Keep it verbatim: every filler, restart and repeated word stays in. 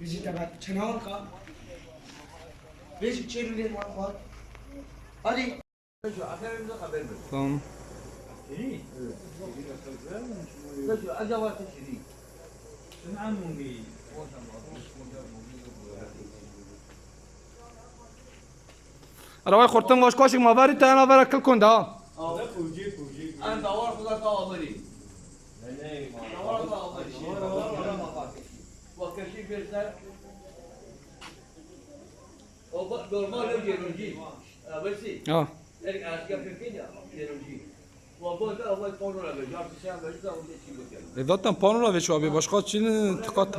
Vizite bak, çanawa ka. Vêjî çêrûlê wan wan. Hadi. Tamam. Araway xortum vaş kaşik ma verî te ena vera kil konda. Em dawar xuda ta amirî. Dawar ta amirî. Wa keşî bir ser. O ba-, normal yok, yêrojî. E, wesî. Ha. Ek asker Türkiye ya, yêrojî. Wa bo da, wa panola be, ya bir şey be, ya bir şey be. E, zaten panola ve şu abi, başka çin tıkat.